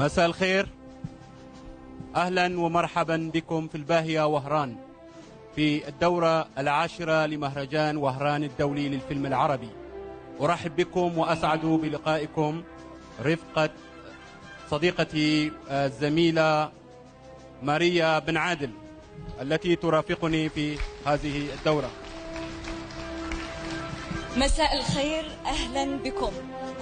مساء الخير. أهلًا ومرحبا بكم في الباهية وهران، في الدورة العاشرة لمهرجان وهران الدولي للفيلم العربي. أرحب بكم وأسعد بلقائكم رفقة صديقتي، آه، الزميلة ماريا بن عادل، التي ترافقني في هذه الدورة. مساء الخير، أهلا بكم.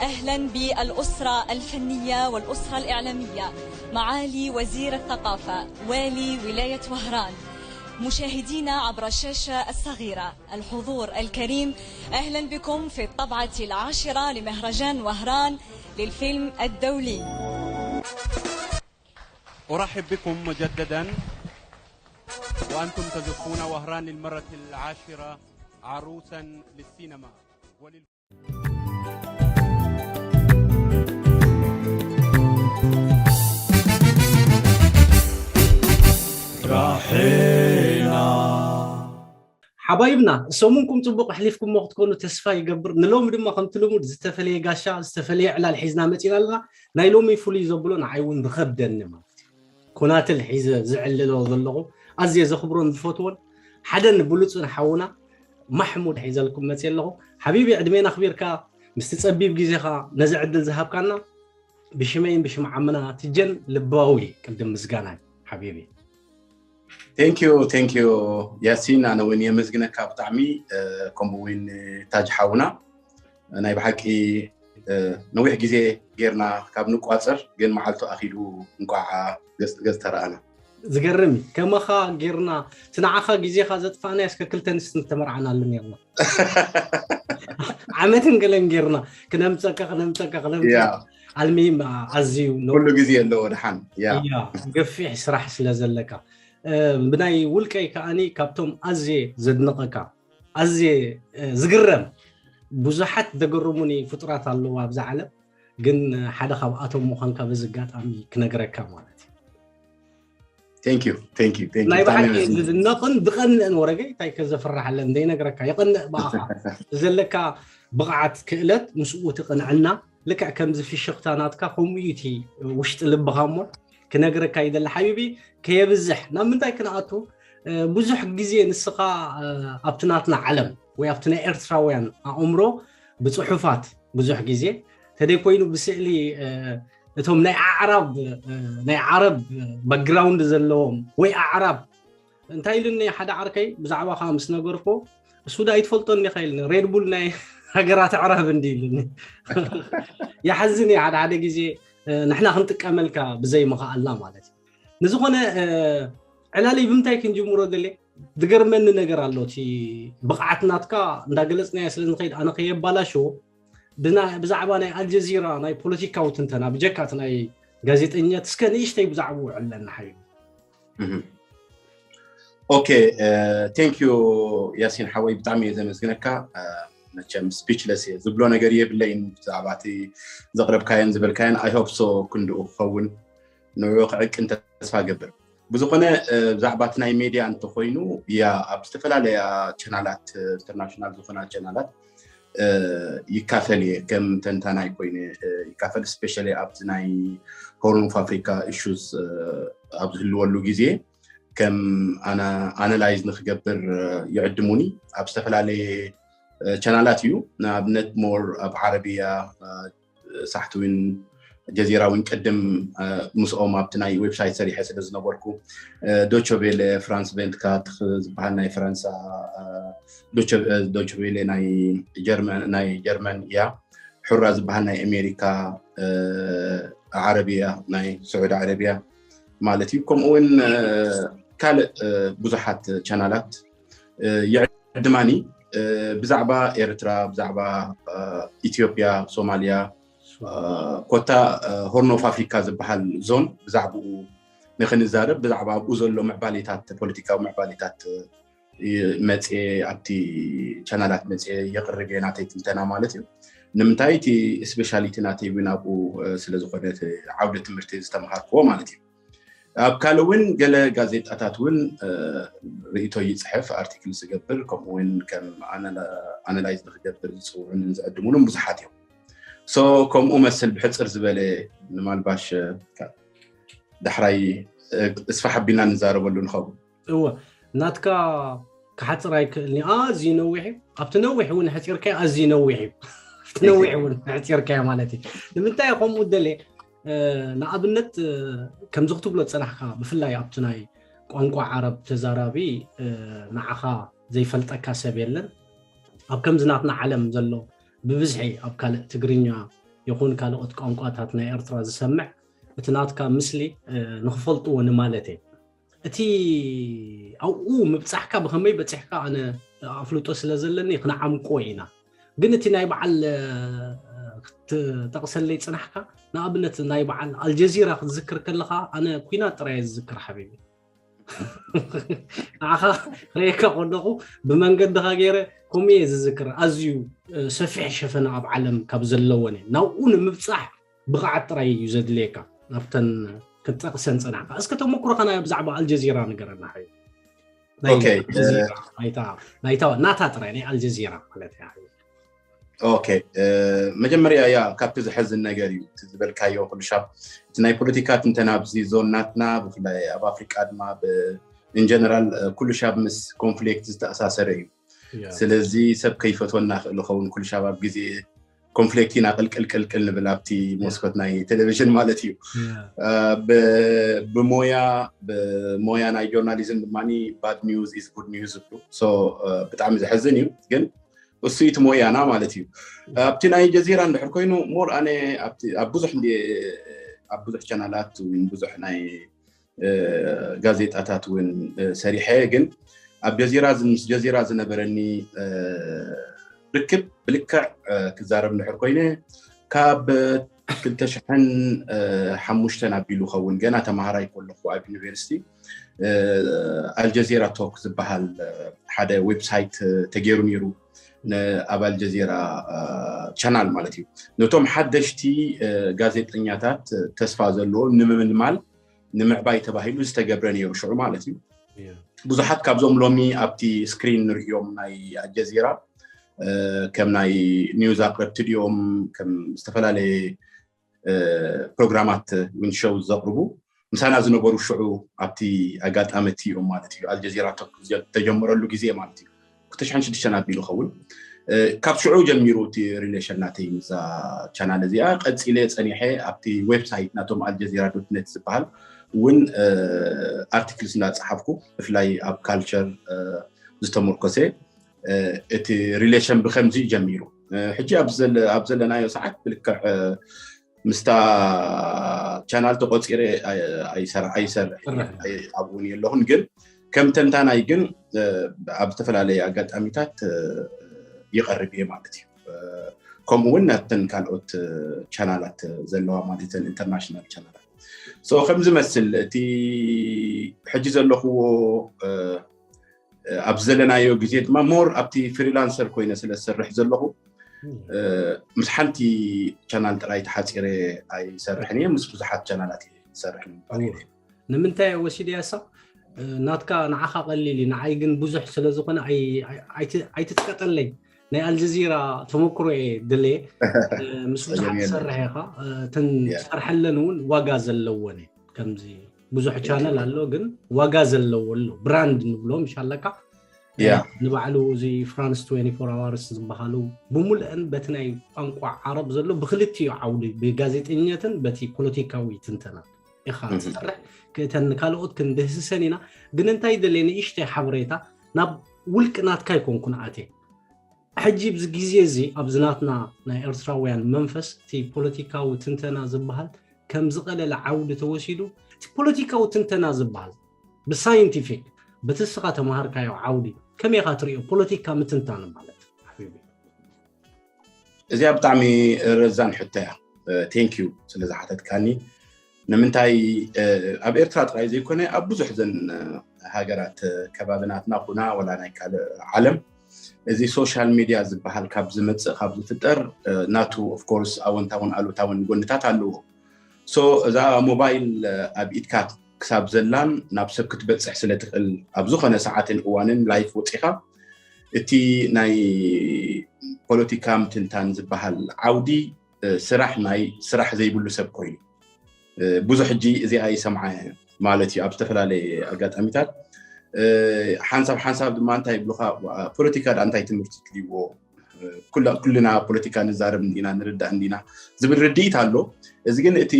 أهلا بالأسرة الفنية والأسرة الإعلامية، معالي وزير الثقافة، والي ولاية وهران، مشاهدينا عبر الشاشة الصغيرة، الحضور الكريم، أهلا بكم في الطبعة العاشرة لمهرجان وهران للفيلم الدولي. أرحب بكم مجددا، وأنتم تزفون وهران للمرة العاشرة عروسا للسينما ولل ሓባይብና፣ ሰሙንኩም ጽቡቕ ኣሕሊፍኩሞ ክትኮኑ ተስፋ ይገብር። ንሎሚ ድማ ከምቲ ልሙድ ዝተፈለየ ጋሻ፣ ዝተፈለየ ዕላል ሒዝና መጺና ኣለና። ናይ ሎሚ ፍሉይ ዘብሎ ንዓይ እውን ዝኸብደኒ ማለት እዩ። ኮናትል ሒዘ ዝዕልሎ ዘለኹ ኣዝየ ዘኽብሮን ዝፈትዎን ሓደን ብሉጽን ሓውና ማሕሙድ ሒዘልኩም መጽየ ኣለኹ። ሓቢቢ ዕድሜና ኣኽቢርካ ምስቲ ጸቢብ ግዜኻ ነዚ ዕድል ዝሃብካና ብሽመይን ብሽም ዓምና ትጀን ልባዊ ቅድም ምስጋና ሓቢቢ። Thank you, thank you ያሲን፣ ኣነ እውን የመስግነካ ብጣዕሚ። ከምኡ እውን ታጅ ሓውና፣ ናይ ብሓቂ ነዊሕ ግዜ ጌርና ካብ ንቋፀር ግን መዓልቱ ኣኺሉ እንቋዓ ገፅ ተረኣና። ዝገርም እዩ። ከማኻ ጌርና እቲ ንዓኻ ግዜኻ ዘጥፋእናዮ እስከ ክልተ ኣንስቲ ተመርዓናሉ ኔርና። ዓመትን ገለን ጌርና ክነምፀካ ክነምፀካ ክነምፀካ። ኣልሚም ኣዝዩ ኩሉ ግዜ ኣለዎ ደሓን። ገፊሕ ስራሕ ስለ ዘለካ ብናይ ውልቀይ ከዓኒ ካብቶም ኣዝየ ዘድንቐካ ኣዝየ ዝግረም ብዙሓት ዘገረሙኒ ፍጡራት ኣለዉ ኣብዛ ዓለም፣ ግን ሓደ ካብኣቶም ምዃንካ በዚ ኣጋጣሚ ክነግረካ ማለት እዩ። Thank you, thank you, thank you። ናይ ብሓቂ ዝድነቕን ዝቐንእን ወረገ እንታይ ከዘፍርሓለን ዘይነግረካ የቐንእ ብኣኻ ዘለካ ብቕዓት ክእለት ምስኡ እቲ ቅንዕና ልክዕ ከምዚ ፍሽኽታ ናትካ ከምኡ እዩ እቲ ውሽጢ ልብኻ እሞ ክነግረካ ይደሊ ሓቢቢ ከየብዝሕ ናብ ምንታይ ክንኣቱ ብዙሕ ግዜ ንስኻ ኣብቲ ናትና ዓለም ወይ ኣብቲ ናይ ኤርትራውያን ኣእምሮ ብፅሑፋት ብዙሕ ግዜ ተደይ ኮይኑ ብስእሊ እቶም ናይ ኣዕራብ ናይ ዓረብ ባክግራውንድ ዘለዎም ወይ ኣዕራብ እንታይ ኢሉኒ ሓደ ዓርከይ ብዛዕባኻ ምስ ነገርኩ እሱ ዳ ኣይትፈልጦን ዲኻ ኢልኒ ሬድ ቡል ናይ ሃገራት ኣዕራብ እንዲ ኢልኒ ይሓዝን እዩ ሓደ ሓደ ግዜ ንሕና ክንጥቀመልካ ብዘይ ምኽኣልና ማለት እዩ ንዝኾነ ዕላሊ ብምንታይ ክንጅምሮ ደልየ ዝገርመኒ ነገር ኣሎ እቲ ብቕዓት ናትካ እንዳገለፅናዮ ስለ ንኸይድ ኣነ ከየባላሽዎ ብዛዕባ ናይ ኣልጀዚራ ናይ ፖለቲካዊ ትንተና ብጀካ እቲ ናይ ጋዜጠኛት እስከ ንእሽተይ ብዛዕባኡ ዕለና ሓዩ ኦኬ thank you ያሲን ሓወይ ብጣዕሚ እየ ዘመስግነካ መቸም speechless እየ ዝብሎ ነገር የብለይን ብዛዕባ እቲ ዘቕረብካዮን ዝበልካዮን I hope so ክንድኡ ክኸውን ንዕኡ ክዕቅን ተስፋ ገብር ብዝኾነ ብዛዕባ እቲ ናይ ሜድያ እንተኮይኑ ያ ኣብ ዝተፈላለያ ቻናላት ኢንተርናሽናል ዝኾና ቻናላት ይካፈል እየ ከም ተንታናይ ኮይነ ይካፈል especially ኣብዚ ናይ Horn of Africa issues ኣብ ዝህልወሉ ግዜ ከም ኣናላይዝ ንክገብር ይዕድሙኒ ኣብ ዝተፈላለየ ቻናላት እዩ ንኣብነት more ኣብ ዓረብያ ሳሕቲ እውን ጀዚራ እውን ቅድም ምስኦም ኣብቲ ናይ ዌብሳይት ሰሪሐ ስለ ዝነበርኩ ዶቸቬለ ፍራንስ ቬንትካት ዝበሃል ናይ ፈረንሳ ዶቸቬለ ናይ ጀርመን እያ ሕራ ዝበሃል ናይ ኣሜሪካ ዓረብያ ናይ ስዑዲ ዓረብያ ማለት እዩ ከምኡ እውን ካልእ ብዙሓት ቻናላት ይዕድማኒ ብዛዕባ ኤርትራ ብዛዕባ ኢትዮጵያ ሶማልያ ኮታ ሆርን ኦፍ ኣፍሪካ ዝበሃል ዞን ብዛዕባኡ ንክንዛረብ ብዛዕባ ኣብኡ ዘሎ ምዕባሌታት ፖለቲካዊ ምዕባሌታት መፅየ ኣብቲ ቻናላት መፅየ የቅርብ እየ ናተይ ትንተና ማለት እዩ ንምንታይ እቲ ስፔሻሊቲ ናተይ እውን ኣብኡ ስለዝኮነ ዓውደ ትምህርቲ ዝተምሃርክዎ ማለት እዩ ኣብ ካልእ እውን ገለ ጋዜጣታት እውን ርእቶ ይፅሕፍ ኣርቲክል ዝገብር ከምኡ እውን ከም ኣናላይዝ ንክገብር ዝፅውዑንን ዝዕድሙሉን ብዙሓት እዮም So ከምኡ መስል ብሕፅር ዝበለ ንማልባሽ ዳሕራይ እስፋሕ ኣቢልና ንዛረበሉ ንኸውን። እወ፣ ናትካ ክሓፅር ኣይክእልኒ፣ ኣዝዩ ነዊሕ እዩ። ኣብቲ ነዊሕ እውን ሕፂርካዮ ኣዝዩ ነዊሕ እዩ። ኣብቲ ነዊሕ እውን ሕፂርካዮ ማለት እዩ። ንምንታይ ከምኡ ደለ? ንኣብነት ከምዚ ክትብሎ ዝፀናሕካ፣ ብፍላይ ኣብቲ ናይ ቋንቋ ዓረብ ተዛራቢ ንዓኻ ዘይፈልጠካ ሰብ የለን። ኣብ ከምዚ ናትና ዓለም ዘሎ ብብዝሒ ኣብ ካልእ ትግርኛ ይኹን ካልኦት ቋንቋታት ናይ ኤርትራ ዝሰምዕ እቲ ናትካ ምስሊ ንክፈልጥዎ ንማለት እየ። እቲ ኣብኡ ምብጻሕካ ብኸመይ በጺሕካ ኣነ ኣፍልጦ ስለ ዘለኒ ክንዓምቆ ኢና። ግን እቲ ናይ በዓል ክትጠቕሰለይ ጽናሕካ፣ ንኣብነት ናይ በዓል ኣልጀዚራ ክትዝክር ከለኻ ኣነ ኩናት ጥራይ ዝዝክር ሓቢቢ። ንዓኻ ክርእየካ ከለኹ ብመንገድኻ ገይረ ከምኡ እየ ዝዝክር። ኣዝዩ ሰፊሕ ሸፈነ ኣብ ዓለም ካብ ዘለወን እየ። ናብኡ ንምብጻሕ ብቕዓት ጥራይ እዩ ዘድልየካ። ኣብተን ክትጠቕሰን ጸናሕካ። እስከ ተመክሮኻ ናይ ብዛዕባ ኣልጀዚራ ንገረና ሓዩ። ናይታ ናታ ጥራይ ናይ ኣልጀዚራ ማለት እያ። ኦኬ፣ መጀመርያ ያ ካብቲ ዝሐዝን ነገር እዩ እቲ ዝበልካዮ ኩሉ ሻብ እቲ ናይ ፖለቲካ ትንተና ኣብዚ ዞን ናትና ብፍላይ ኣብ ኣፍሪቃ ድማ ኢንጀነራል ኩሉ ሻብ ምስ ኮንፍሊክት ዝተኣሳሰረ እዩ። ስለዚ ሰብ ከይፈትወና ክእል ኸውን ኩሉ ሻብ ኣብ ግዜ ኮንፍሊክት ኢና ቅልቅል ቅልቅል ንብል ኣብቲ መስኮት ናይ ቴሌቪዥን ማለት እዩ። ብሞያ ብሞያ ናይ ጆርናሊዝም ድማ bad news is good news ይብሉ። ብጣዕሚ ዘሐዝን እዩ፣ ግን እሱ እቲ ሞያና ማለት እዩ። ኣብቲ ናይ ጀዚራ እንድሕር ኮይኑ ሞር ኣነ ኣብ ብዙሕ ኣብ ብዙሕ ቻናላት እውን ብዙሕ ናይ ጋዜጣታት እውን ሰሪሐ፣ ግን ኣብ ጀዚራ ምስ ጀዚራ ዝነበረኒ ርክብ ብልክዕ ክዛረብ እንድሕር ኮይነ ካብ ክልተ ሽሕን ሓሙሽተን ኣቢሉ ኸውን ገና ተማሃራይ ከለኹ ኣብ ዩኒቨርሲቲ ኣልጀዚራ ቶክ ዝበሃል ሓደ ዌብሳይት ተገይሩ ነይሩ። ኣብ ኣልጀዚራ ቻናል ማለት እዩ። ነቶም ሓደሽቲ ጋዜጠኛታት ተስፋ ዘለዎ ንምምልማል ንምዕባይ ተባሂሉ ዝተገብረ ነይሩ ሽዑ ማለት እዩ። ብዙሓት ካብዞም ሎሚ ኣብቲ ስክሪን ንርእዮም ናይ ኣልጀዚራ ከም ናይ ኒውዝ ኣቅረብቲ ድዮም ከም ዝተፈላለየ ፕሮግራማት ዊን ሾው ዘቅርቡ ምሳና ዝነበሩ ሽዑ ኣብቲ ኣጋጣሚ እቲ እዮም ማለት እዩ። ኣልጀዚራ ተጀመረሉ ግዜ ማለት እዩ ክልተ ሽሕን ሽዱሽተን ኣቢሉ ኸውን። ካብ ሽዑ ጀሚሩ እቲ ሪሌሽን ናተይ ምዛ ቻናል እዚኣ ቀፂለ ፀኒሐ ኣብቲ ዌብሳይት ናቶም ኣልጀዚራ ዶትነት ዝበሃል እውን ኣርቲክልስ እንዳፀሓፍኩ ብፍላይ ኣብ ካልቸር ዝተመርኮሰ እቲ ሪሌሽን ብከምዚ ጀሚሩ። ሕጂ ኣብ ዘለናዮ ሰዓት ብልክዕ ምስታ ቻናል ተቆፂረ ኣይሰርሕ ኣብውን የለኹን፣ ግን ከም ተንታናይ ግን ኣብ ዝተፈላለየ ኣጋጣሚታት ይቐርብ እየ ማለት እዩ። ከምኡ እውን ናተን ካልኦት ቻናላት ዘለዋ ማለት ተን ኢንተርናሽናል ቻናላት ከምዚ መስል እቲ ሕጂ ዘለኽዎ ኣብዚ ዘለናዮ ግዜ ድማ ሞር ኣብቲ ፍሪላንሰር ኮይነ ስለ ዝሰርሕ ዘለኹ ምስ ሓንቲ ቻናል ጥራይ ተሓፂረ ኣይሰርሕን እየ፣ ምስ ብዙሓት ቻናላት እየ ዝሰርሕ። ንምንታይ ወሲደ ያሳ ናትካ ንዓኻ ቀሊል እዩ፣ ንዓይ ግን ብዙሕ ስለ ዝኾነ ኣይትጥቀጠለይ። ናይ ኣልጀዚራ ተመክሮ እየ ድለ ምስ ብዙሓት ትሰርሕ ኢኻ፣ እተን ትሰርሐለን እውን ዋጋ ዘለወን ከምዚ ብዙሕ ቻነል ኣሎ፣ ግን ዋጋ ዘለዎ ኣሎ ብራንድ ንብሎ ምሽ ኣለካ ንባዕሉ እዚ ፍራንስ twenty-four hours ዝበሃሉ ብምልአን በቲ ናይ ቋንቋ ዓረብ ዘሎ ብክልቲኡ ዓውዲ ብጋዜጠኛትን በቲ ፖለቲካዊ ትንተና ኢኻ ትሰርሕ። ክእተን ካልኦት ክንድህስሰን ኢና፣ ግን እንታይ ደለ ንእሽተይ ሓበሬታ ናብ ውልቂ ናትካ ይኮንኩ ንኣትየ። ሕጂ ብዚ ግዜ እዚ ኣብዚ ናትና ናይ ኤርትራውያን መንፈስ እቲ ፖለቲካዊ ትንተና ዝበሃል ከም ዝቐለለ ዓውዲ ተወሲዱ፣ እቲ ፖለቲካዊ ትንተና ዝበሃል ብሳይንቲፊክ በቲ እስኻ ተማሃርካዮ ዓውዲ ከመይ ኢኻ ትሪኦ ፖለቲካ ምትንታን ማለት ሓቢቢ? እዚኣ ብጣዕሚ ረዛን ሕቶ እያ። ቴንክ ዩ ስለ ዝሓተትካኒ። ንምንታይ ኣብ ኤርትራ ጥራይ ዘይኮነ ኣብ ብዙሕ ዘን ሃገራት ከባብናትና ኩና ወላ ናይ ካልእ ዓለም እዚ ሶሻል ሚድያ ዝበሃል ካብ ዝመፅእ ካብ ዝፍጠር ናቱ ኦፍኮርስ ኣወንታውን ኣሉታውን ጎንታት ኣለዎ። ሶ እዛ ሞባይል ኣብ ኢድካ ክሳብ ዘላን ናብ ሰብ ክትበፅሕ ስለ ትኽእል ኣብ ዝኾነ ሰዓትን እዋንን ላይፍ ወፂኻ እቲ ናይ ፖለቲካ ምትንታን ዝበሃል ዓውዲ ስራሕ ናይ ስራሕ ዘይብሉ ሰብ ኮይኑ ብዙሕ ሕጂ እዚኣ ይሰምዓ ማለት እዩ ኣብ ዝተፈላለየ ኣጋጣሚታት። ሓንሳብ ሓንሳብ ድማ እንታይ ይብሉካ፣ ፖለቲካ ዳ እንታይ ትምህርቲ ትልዎ፣ ኩልና ፖለቲካ ንዛረብ እንዲና ንርዳእ እንዲና ዝብል ርድኢት ኣሎ። እዚ ግን እቲ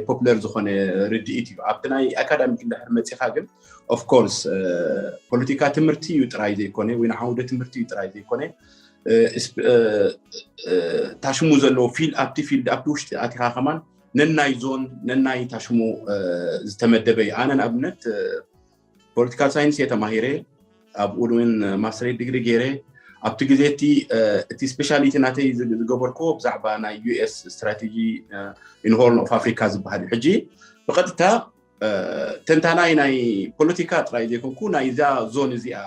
ፖፕለር ዝኾነ ርድኢት እዩ። ኣብቲ ናይ ኣካዳሚክ እንድሕር መፂኻ ግን ኦፍኮርስ ፖለቲካ ትምህርቲ እዩ ጥራይ ዘይኮነ ወይ ንዓውደ ትምህርቲ እዩ ጥራይ ዘይኮነ ታሽሙ ዘለዎ ፊልድ ኣብቲ ፊልድ ኣብቲ ውሽጢ ኣቲኻ ከማን ነናይ ዞን ነናይ ታሽሙ ዝተመደበ እዩ። ኣነ ንኣብነት ፖለቲካል ሳይንስ እየ ተማሂረ፣ ኣብኡ እውን ማስተሬት ዲግሪ ገይረ። ኣብቲ ግዜ እቲ እቲ ስፔሻሊቲ ናተይ ዝገበርክዎ ብዛዕባ ናይ ዩ ኤስ ስትራቴጂ ኢን ሆርን ኦፍ ኣፍሪካ ዝበሃል እዩ። ሕጂ ብቐጥታ ተንታናይ ናይ ፖለቲካ ጥራይ ዘይኮንኩ ናይዛ ዞን እዚኣ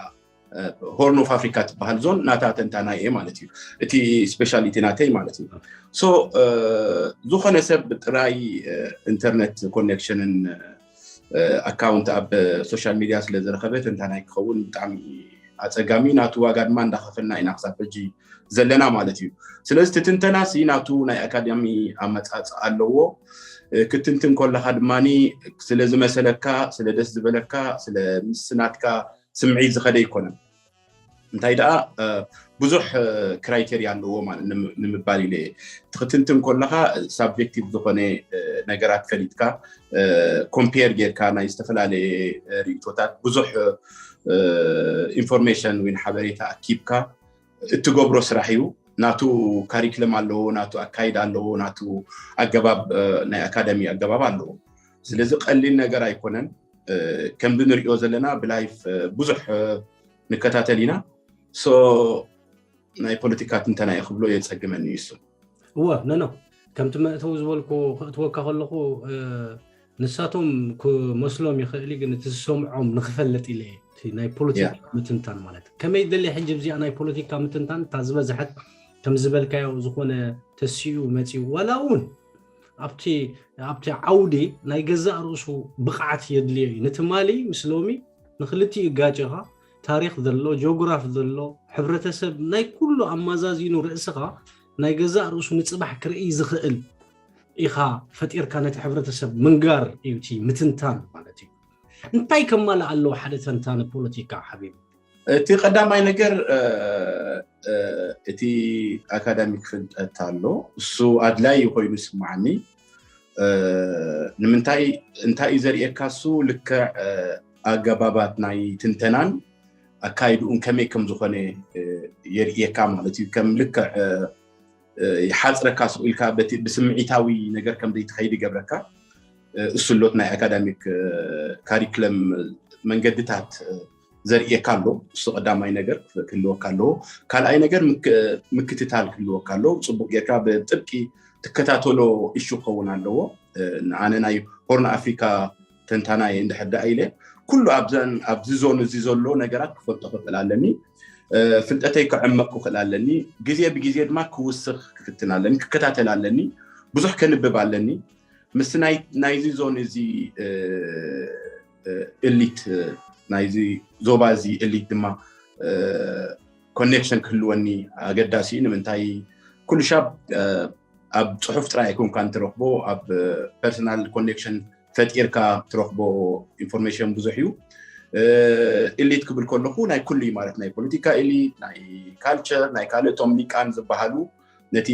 ሆርን ኦፍ ኣፍሪካ ትበሃል ዞን ናታ ተንታናይ እየ ማለት እዩ። እቲ ስፔሻሊቲ ናተይ ማለት እዩ። ሶ ዝኾነ ሰብ ጥራይ ኢንተርነት ኮኔክሽንን ኣካውንት ኣብ ሶሻል ሚድያ ስለ ዝረኸበ ተንታናይ ክኸውን ብጣዕሚ ኣፀጋሚ፣ ናቱ ዋጋ ድማ እንዳኸፈልና ኢና ክሳብ ሕጂ ዘለና ማለት እዩ። ስለዚ ትትንተናሲ ናቱ ናይ ኣካዳሚ ኣመፃፅኣ ኣለዎ። ክትንትን ከለካ ድማ ስለ ዝመሰለካ፣ ስለ ደስ ዝበለካ፣ ስለ ምስናትካ ስምዒት ዝኸደ ኣይኮነን። እንታይ ደኣ ብዙሕ ክራይቴርያ ኣለዎ ማለት ንምባል ኢለ ክትንትን ከለካ ሳብጀክቲቭ ዝኾነ ነገራት ፈሊጥካ ኮምፔር ጌርካ ናይ ዝተፈላለየ ርእቶታት ብዙሕ ኢንፎርሜሽን ወይ ሓበሬታ ኣኪብካ እትገብሮ ስራሕ እዩ። ናቱ ካሪክለም ኣለዎ፣ ናቱ ኣካይዳ ኣለዎ፣ ናቱ ኣገባብ ናይ ኣካዳሚ ኣገባብ ኣለዎ። ስለዚ ቀሊል ነገር ኣይኮነን። ከምዚ ንሪኦ ዘለና ብላይፍ ብዙሕ ንከታተል ኢና። ሶ ናይ ፖለቲካ ትንተና እዩ ክብሎ የፀግመኒ እሱ። እወ ነኖ ከምቲ መእተዊ ዝበልኩ ክእትወካ ከለኹ ንሳቶም ክመስሎም ይኽእል ግን እቲ ዝሰምዖም ንክፈልጥ ኢለ ናይ ፖለቲካ ምትንታን ማለት ከመይ ደሊ ሕጂ ብዚኣ ናይ ፖለቲካ ምትንታን እታ ዝበዝሐት ከም ዝበልካዮ ዝኾነ ተሲኡ መፂኡ ዋላ እውን ኣብቲ ኣብቲ ዓውዲ ናይ ገዛእ ርእሱ ብቕዓት የድልዮ እዩ። ንትማሊ ምስ ሎሚ ንክልቲኡ ጋጭኻ ታሪክ ዘሎ ጆግራፍ ዘሎ ሕብረተሰብ ናይ ኩሉ ኣማዛዚኑ ርእስኻ ናይ ገዛእ ርእሱ ንፅባሕ ክርኢ ዝኽእል ኢኻ ፈጢርካ ነቲ ሕብረተሰብ ምንጋር እዩ እቲ ምትንታን ማለት እዩ። እንታይ ከማልእ ኣለዎ ሓደ ተንታኒ ፖለቲካ ሓቢቢ? እቲ ቀዳማይ ነገር እቲ ኣካዳሚክ ፍልጠት ኣሎ፣ እሱ ኣድላይ ኮይኑ ይስማዓኒ። ንምንታይ እንታይ እዩ ዘርእየካ እሱ ልክዕ ኣገባባት ናይ ትንተናን ኣካይድኡን ከመይ ከም ዝኾነ የርእየካ ማለት እዩ። ከም ልክዕ ይሓፅረካ ስቕ ኢልካ ብስምዒታዊ ነገር ከም ዘይትኸይድ ይገብረካ። እሱ ሎት ናይ ኣካዳሚክ ካሪክለም መንገድታት ዘርእየካ ኣሎ። እሱ ቀዳማይ ነገር ክህልወካ ኣለዎ። ካልኣይ ነገር ምክትታል ክህልወካ ኣለዎ። ፅቡቅ ጌርካ ብጥብቂ ትከታተሎ ኢሹ ክኸውን ኣለዎ። ንኣነ ናይ ሆርን ኣፍሪካ ተንታናይ እንድሕር ደኣ ኢለ ኩሉ ኣብዘን ኣብዚ ዞን እዚ ዘሎ ነገራት ክፈልጦ ክኽእል ኣለኒ። ፍልጠተይ ክዕመቅ ክኽእል ኣለኒ። ግዜ ብግዜ ድማ ክውስኽ ክፍትን ኣለኒ፣ ክከታተል ኣለኒ፣ ብዙሕ ከንብብ ኣለኒ። ምስ ናይዚ ዞን እዚ ኤሊት ናይዚ ዞባ እዚ ኤሊት ድማ ኮኔክሽን ክህልወኒ ኣገዳሲ እዩ። ንምንታይ ኩሉ ሻብ ኣብ ፅሑፍ ጥራይ ኣይኮንካን ትረኽቦ፣ ኣብ ፐርሰናል ኮኔክሽን ፈጢርካ ትረኽቦ ኢንፎርሜሽን ብዙሕ እዩ። ኤሊት ክብል ከለኹ ናይ ኩሉ እዩ ማለት ናይ ፖለቲካ ኤሊት፣ ናይ ካልቸር፣ ናይ ካልእ እቶም ሊቃን ዝበሃሉ ነቲ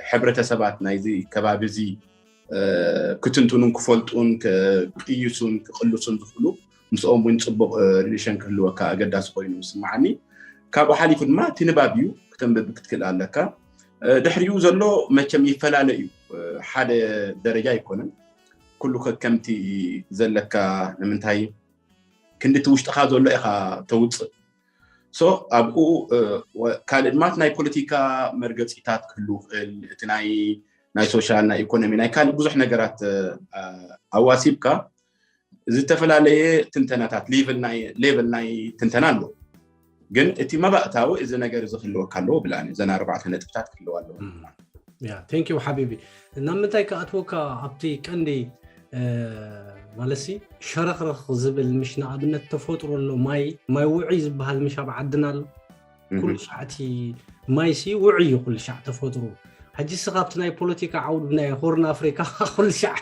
ሕብረተሰባት ናይዚ ከባቢ እዚ ክትንትኑን ክፈልጡን ክቅይሱን ክቅልሱን ዝኽእሉ ምስኦም እውን ፅቡቅ ሪሌሽን ክህልወካ ኣገዳሲ ኮይኑ ይስምዓኒ። ካብኡ ሓሊፉ ድማ እቲ ንባብ እዩ፣ ክተንብብ ክትክእል ኣለካ። ድሕሪኡ ዘሎ መቸም ይፈላለ እዩ፣ ሓደ ደረጃ ኣይኮነን። ኩሉ ከከምቲ ዘለካ ንምንታይ ክንዲ እቲ ውሽጥኻ ዘሎ ኢኻ ተውፅእ። ሶ ኣብኡ ካልእ ድማ ናይ ፖለቲካ መርገፂታት ክህልው ክእል እቲ ናይ ናይ ሶሻል ናይ ኢኮኖሚ ናይ ካልእ ብዙሕ ነገራት ኣዋሲብካ ዝተፈላለየ ትንተናታት ሌቨል ናይ ትንተና ኣሎ። ግን እቲ መባእታዊ እዚ ነገር እዚ ክህልወካ ኣለዎ ብላኒ እዘን ኣርባዕተ ነጥብታት ክህልዋ ኣለዎ። ቴንኪው ሓቢቢ። ናብ ምንታይ ክኣትወካ ኣብቲ ቀንዲ ማለትሲ ሸረኽረኽ ዝብል ምሽ ንኣብነት ተፈጥሮ ኣሎ ማይ ማይ ውዑይ ዝበሃል ምሽ ኣብ ዓድና ኣሎ። ኩሉ ሻዕ እቲ ማይሲ ውዑይ እዩ ኩሉ ሻዕ ተፈጥሮ። ሕጂ እስኻ ኣብቲ ናይ ፖለቲካ ዓውዲ ናይ ሆርን ኣፍሪካ ኩሉ ሻዕ